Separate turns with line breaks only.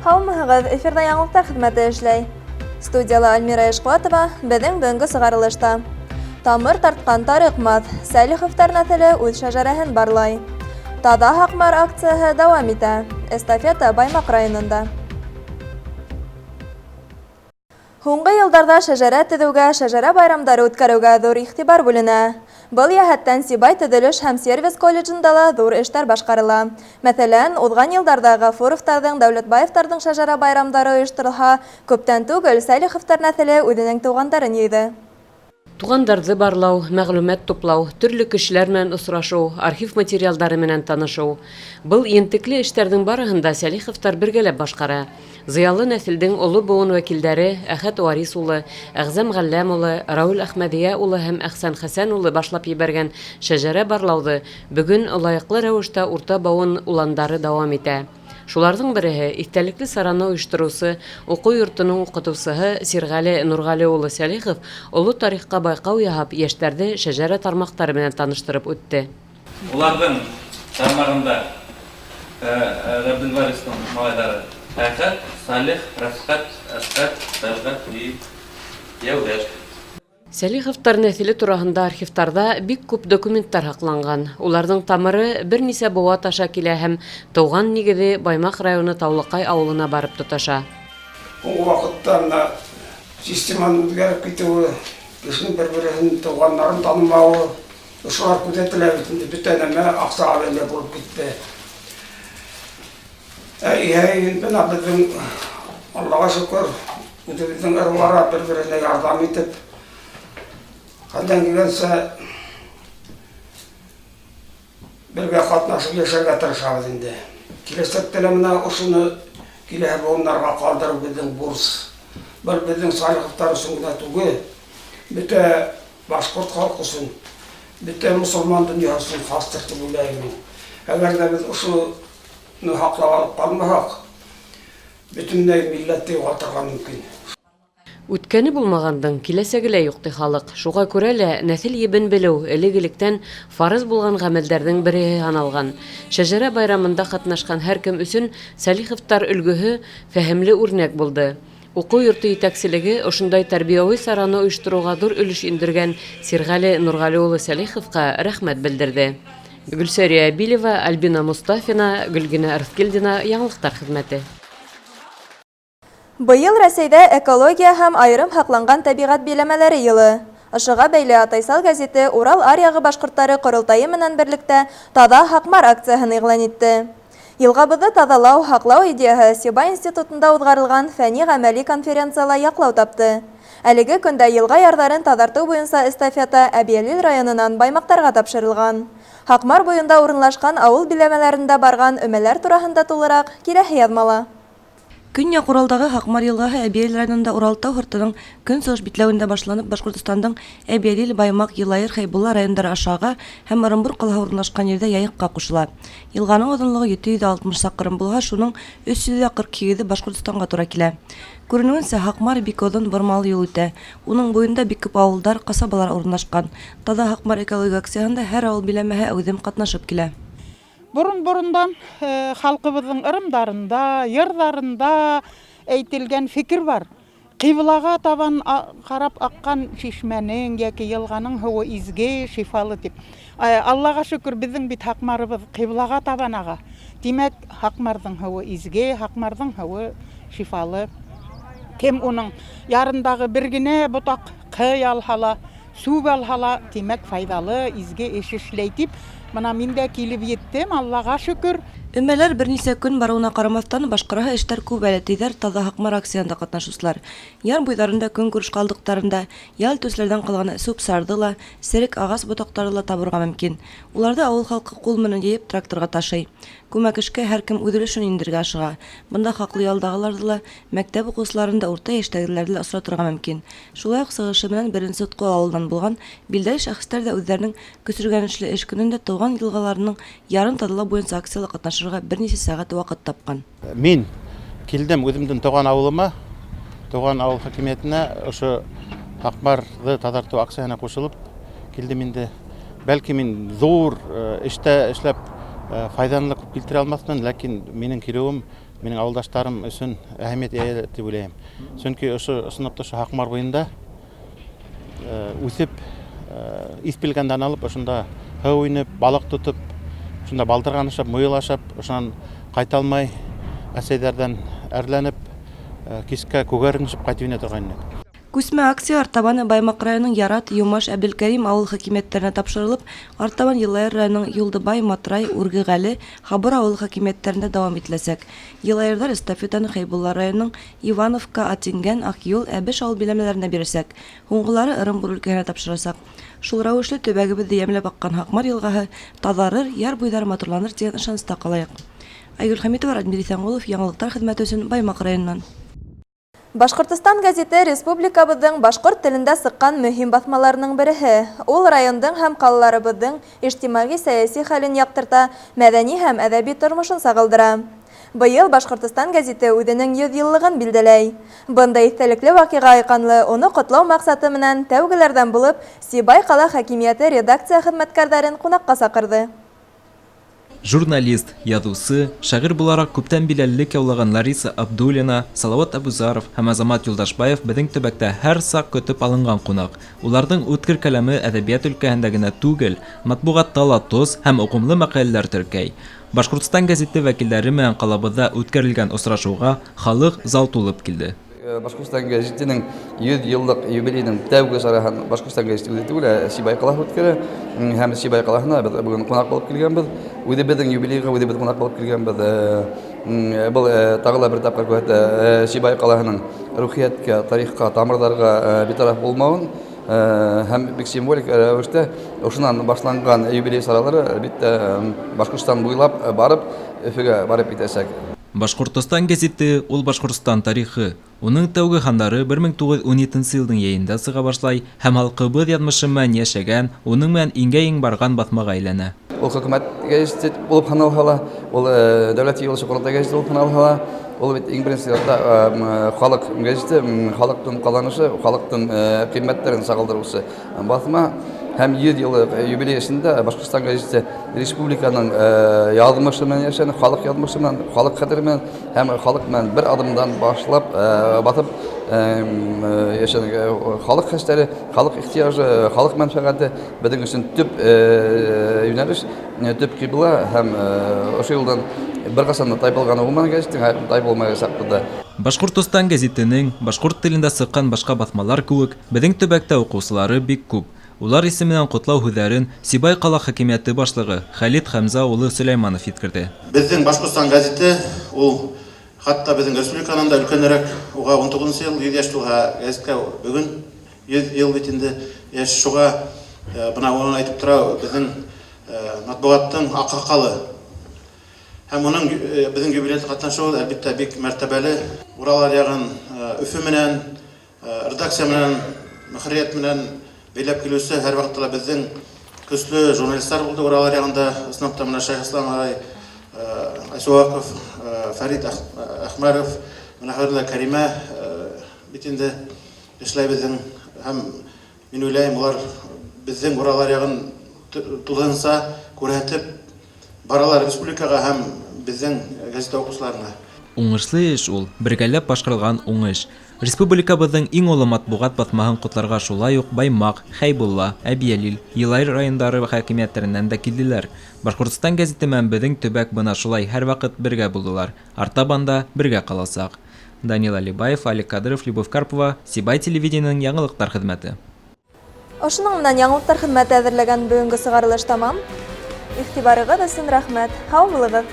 Һаумыһығыҙ, эфирҙа яңылыҡтар хеҙмәте эшләй. Студияла Альмира Ишҡуатова, беҙҙең бөгөнгө сығарылышта. Тамыр тартҡан тарыҡмаҫ, Сәлиховтар нәҫеле үҙ шәжәрәһен барлай. Таҙа Һаҡмар акцияһы дауам итә. Эстафета Баймаҡ районында. Һуңғы йылдарҙа шәжәрә төҙөүгә, шәжәрә байрамдары үткәреүгә ҙур иғтибар бүленә. Был йәһәттән Сибай төҙөлөш һәм сервис колледжында ла ҙур эштәр башҡарыла. Мәҫәлән, уҙған йылдарҙа Ғәфүровтарҙың, Дәүләтбаевтарҙың шәжәрә байрамдары ойошторолһа, күптән түгел Сәлиховтар нәҫеле үҙенең туғандарын йыйҙы.
Туғандарҙы барлау, мәғлүмәт туплау, төрлө кешеләр менән осрашыу, архив материалдары менән танышыу. Был ентекле эштәрҙең барыһын да Сәлиховтар бергәләп башҡара. Зыялы нәҫелдең оло быуын вәкилдәре Әхәт Варис улы, Әғзәм Ғәлләм улы, Рауил Әхмәҙиә улы һәм Әхсән Хәсән улы башлап ебәргән шәжәрә барлауҙы бөгөн лайыҡлы рәүештә урта быуын уландары дауам итә. Шуларҙың береһе, иҫтәлекле сараны ойоштороусы, уҡыу йортоноң уҡытыусыһы Сирғәле Нурғәле улы Сәлихов оло тарихҡа байҡау яһап, йәштәрҙе шәжәрә тармаҡтары менән таныштырып үтте.
Уларҙың тармағында Ғәбделваристың малайҙары Әхәт, Салих, Рәфҡәт, Әсғәт, Тәлғәт и Йәүҙәт.
Сәлиховтар нәҫеле тураһында архивтарҙа бик күп документтар һаҡланған. Уларҙың тамыры бер нисә быуат аша килә һәм тыуған нигеҙе Баймаҡ районы Таулыҡай ауылына барып тоташа.
Һуңғы ваҡытта мына системаның үҙгәреп китеүе, кешенең бер-береһен, туғандарын танымауы, ошолар күҙәтелә бит инде, бөтә нәмә аҡсаға бәйле булып китте. Ә иһә бына беҙҙең, Аллаға шөкөр, үҙебеҙҙең ырыуара бер-береһенә ярҙам итеп, хәлдән килгәнсә бергә ҡатнашып йәшәргә тырышабыҙ инде. Киләсәктә лә мына ошоно киләһе быуындарға ҡалдырыу беҙҙең бурыс. Был беҙҙең Салиховтар өсөн генә түгел, бөтә башҡорт халҡы өсөн, бөтә мосолман донъяһы өсөн хастыр тип уйлайым мин. Әгәр ҙә беҙ ошоно һаҡлап алып ҡалмаһаҡ, бөтөнләй милләтте юғалтырға мөмкин.
Үткәне булмағандың киләсәге лә юҡ, ти халыҡ. Шуға күрә лә нәҫел ебен белеү элек-электән фарыз булған ғәмәлдәрҙең береһе һаналған. Шәжәрә байрамында ҡатнашҡан һәр кем өсөн Сәлиховтар өлгөһө фәһемле үрнәк булды. Уҡыу йорто етәкселеге ошондай тәрбиәүи сараны ойоштороуға ҙур өлөш индергән Сирғәле Нурғәле улы Сәлиховҡа рәхмәт белдерҙе. Гөлсәрия Билева, Альбина Мостафина, Гөлгенә Арыҫкилдина, яңылыҡтар хеҙмәте.
Быйыл Рәсәйҙә экология һәм айырым һаҡланған тәбиғәт биләмәләре йылы. Ошоға бәйле Атайсал гәзите Урал аръяғы башҡорттары ҡоролтайы менән берлектә Таҙа Һаҡмар акцияһын иғлан итте. Йылғабыҙҙы таҙалау, һаҡлау идеяһы Сибай институтында уҙғарылған фәнни-ғәмәли конференцияла яҡлау тапты. Әлеге көндә йылға ярҙарын таҙартыу буйынса эстафета Әбйәлил районынан Баймаҡтарға тапшырылған. Һаҡмар буйында урынлашҡан ауыл биләмәләрендә барған өмәләр тураһында тулыраҡ киләһе яҙмала.
Көньяҡ Уралдағы Һаҡмар йылғаһы Әбйәлил районында Уралтау һыртының көнсығыш битләүендә башланып, Башҡортостандың Әбйәлил, Баймаҡ, Йылайыр, Хәйбулла райондары аша аға һәм Ырымбур ҡалаһы урынлашҡан ерҙә Яйыҡҡа ҡушыла. Йылғаның оҙонлоғо 760 саҡрым булһа, шуның 348-е Башҡортостанға тура килә. Күренеүенсә, Һаҡмар бик оҙон бормалы юл үтә. Уның буйында бик күп ауылдар, ҡасабалар урынлашҡан. Таҙа Һаҡмар экологик акцияһында һәр ауыл биләмәһе әүҙем ҡатнашып килә.
Борон-борондан халҡыбыҙҙың ырымдарында, йырҙарында әйтелгән фекер бар. Ҡиблаға табан ҡарап аҡҡан шишмәнең йәки йылғаның һыуы изге, шифалы тип. Аллаға шөкөр, беҙҙең бит Һаҡмарыбыҙ ҡиблаға табан аға. Тимәк, Һаҡмарҙың һыуы изге, Һаҡмарҙың һыуы шифалы. Кем уның ярындағы бер генә ботаҡ ҡый алһа ла, сүп алһа ла, тимәк, файҙалы, изге эш эшләй тип. Бына мин дә килеп еттем, Аллаға шөкөр.
Өмәләр бер нисә көн барыуына ҡарамаҫтан, башҡараһы эштәр күп әле, тиҙәр Таҙа Һаҡмар акцияһында ҡатнашыусылар. Яр буйҙарында көнкүреш ҡалдыҡтарында, ял итеүселәрҙән ҡалған сүп-сарҙы ла, серек ағас ботаҡтары ла табырға мөмкин. Уларҙы ауыл халҡы ҡул менән йыйып тракторға ташый. Күмәк эшкә һәр кем үҙ өлөшөн индерергә ашыға. Бында хаҡлы ялдағыларҙы ла, мәктәп уҡыусыларын да, урта йәштәгеләрҙе лә осратырға мөмкин. Шулай уҡ сығышы менән беренсе Утҡол ауылынан булған билдәле шәхестәр ҙә үҙҙәренең көсөргәнешле эш көнөндә тыуған йылғаларының ярын таҙалау буйынса акцияла ҡатнашырға бер нисә сәғәт ваҡыт тапҡан.
Мин килдем үҙемдең тыуған ауылыма, тыуған ауыл хакимиәтенә ошо Һаҡмарҙы таҙартыу акцияһына ҡушылып килдем инде. Бәлки мин ҙур эштә эшләп файҙаны ла күп килтерә алмаҫмын, ләкин минең килеүем Минең ауылдаштарым өсөн әһәмиәт эйә тип уйлайым. Сөнки ошо ысынлап та ошо Һаҡмар буйында үҫеп, иҫ белгәндән алып ошонда һыу инеп, балыҡ тотоп, ошонда балдырған ашап, муйыл ашап, ошонан ҡайта алмай, әсәйҙәрҙән әрләнеп, кискә күгәренешеп ҡайтып инә торған инек.
Күсмә акция артабан Баймаҡ районының Ярат, Юмаш, Әбделкәрим ауыл хакимиәттәренә тапшырылып, артабан Йылайыр районының Юлдыбай, Матрай, Үргеғәле, Хабыр ауыл хакимиәттәрендә дауам ителәсәк. Йылайырҙар эстафетаны Хәйбулла районының Ивановка, Атингән, Аҡюл, Әбеш ауыл биләмәләренә бирәсәк. Һуңғылары Ырымбур өлкәһенә тапшырасаҡ. Шул рәүешле төбәгебеҙҙе йәмләп аҡҡан Һаҡмар йылғаһы таҙарыр, яр буйҙары матурланыр тигән ышаныста ҡалайыҡ. Айгөл Хәмитова, Радмир Иҫәнғолов, яңылыҡтар хеҙмәте өсөн Баймаҡ районынан.
Башҡортостан гәзите республикабыҙҙың башҡорт телендә сыҡҡан мөһим баҫмаларының береһе. Ул райондың һәм ҡалаларыбыҙҙың ижтимағи-сәйәси хәлен яҡтырта, мәҙәни һәм әҙәби тормошон сағылдыра. Быйыл Башҡортостан гәзите үҙенең 100 йыллығын билдәләй. Бындай иҫтәлекле ваҡиға айҡанлы уны ҡотлау маҡсаты менән тәүгеләрҙән булып Сибай ҡала хакимиәте редакция хеҙмәткәрҙәрен ҡунаҡҡа саҡырҙы.
Журналист, яҙыусы, шағир булараҡ күптән биләлелек яулаған Лариса Абдуллина, Салауат Әбүзаров һәм Азамат Юлдашбаев беҙҙең төбәктә һәр саҡ көтөп алынған ҡунаҡ. Уларҙың үткер ҡәләме әҙәбиәт өлкәһендә генә түгел, матбуғатта ла тос һәм уҡымлы мәҡәләләр теркәй. Башҡортостан гәзите вәкилдәре менән ҡалабыҙҙа үткәрелгән осрашыуға халыҡ зал тулып килде.
Башҡортостан гәзитенең 100 йыллыҡ юбилейының тәүге сараһын Башҡортостан гәзите үҙе түгел, ә Сибай ҡалаһы үткәрә. Һәм Сибай ҡалаһына беҙ бөгөн ҡунаҡ булып килгәнбеҙ. Үҙебеҙҙең юбилейға үҙебеҙ ҡунаҡ булып килгәнбеҙ. Был тағы ла бер тапҡыр күрһәтә Сибай ҡалаһының рухиәткә, тарихҡа, тамырҙарға битараф булмауын һәм бик символик рәүештә ошонан башланған юбилей саралары әлбиттә Башҡортостан буйлап барып Өфөгә барып етәсәк.
Башҡортостан гәзите ул Башҡортостан тарихы. Уның тәүге һандары 1917 йылдың йәйендә сыға башлай һәм халҡыбыҙ яҙмышы менән йәшәгән, уның менән иңгә-иң барған баҫмаға әйләнә.
Ул хөкүмәт гәзите булып һаналһа ла, ул дәүләт йыйылышы ҡоролтай гәзите булып һаналһа ла, ул бит иң беренсе сиратта халыҡ гәзите, халыҡтың ҡаҙанышы, халыҡтың ҡиммәттәрен сағылдырыусы баҫма. Һәм 100 йыллыҡ юбилей эшендә Башҡортостан гәзите республиканың яҙмышы менән йәшәне, халыҡ яҙмышы менән, халыҡ хәтере менән һәм халыҡ менән бер аҙымдан башлап баҫып йәшәне. Халыҡ хәстәре, халыҡ ихтыяжы, халыҡ мәнфәғәте беҙҙең өсөн төп йүнәлеш, төп ҡибла һәм ошо юлдан бер ҡасан да тайпылғаны булманы гәзиттең, тайпылмаясаҡбыҙ да.
Башҡортостан гәзитенең башҡорт телендә сыҡҡан башҡа баҫмалар кеүек беҙҙең төбәктә уҡыусылары бик күп. Улар исеменән ҡотлау һүҙҙәрен Сибай ҡала хакимиәте башлығы Хәлит Хәмзә улы Сөләйманов еткерҙе.
Беҙҙең Башҡортостан гәзите ул хатта беҙҙең республиканан да өлкәнерәк, уға 19 йыл 100 йәш тулһа, гәзиткә бөгөн 100 йыл бит инде йәш, шуға бына уны әйтеп тора беҙҙең матбуғаттың аҡһаҡалы. Һәм уның беҙҙең юбилейҙа ҡатнашыуы әлбиттә бик мәртәбәле. Урал аръяғын Өфө менән, редакция менән, мөхәрриәт менән бәйләп килеүсе һәр ваҡытта ла беҙҙең көслө журналисттар булды Урал аръяғында. Ысынлап та бына Шәйхислам ағай Айсуаҡов, Фәрит Әхмәров, бына хәҙер лә Кәримә бит инде эшләй беҙҙең. Һәм мин уйлайым, улар беҙҙең Урал аръяғын тулыһынса күрһәтеп баралар республикаға һәм беҙҙең гәзит уҡыусыларына.
Уңышлы эш ул, бергәләп башҡарылған уңыш. Республикабыҙҙың иң оло матбуғат баҫмаһын ҡотларға шулай уҡ Баймаҡ, Хәйбулла, Әбйәлил, Йылайыр райондары хакимиәттәренән дә килделәр. Башҡортостан гәзите менән беҙҙең төбәк бына шулай һәр ваҡыт бергә булдылар. Артабан да бергә ҡаласаҡ. Данил Алибаев, Алик Кадыров, Любовь Карпова, Сибай телевидениеның яңылыҡтар хеҙмәте.
Ошоноң менән яңылыҡтар хеҙмәте әҙерләгән бөгөнгө сығарылыш тамам. Иғтибарығыҙ өсөн рәхмәт. Һау булығыҙ.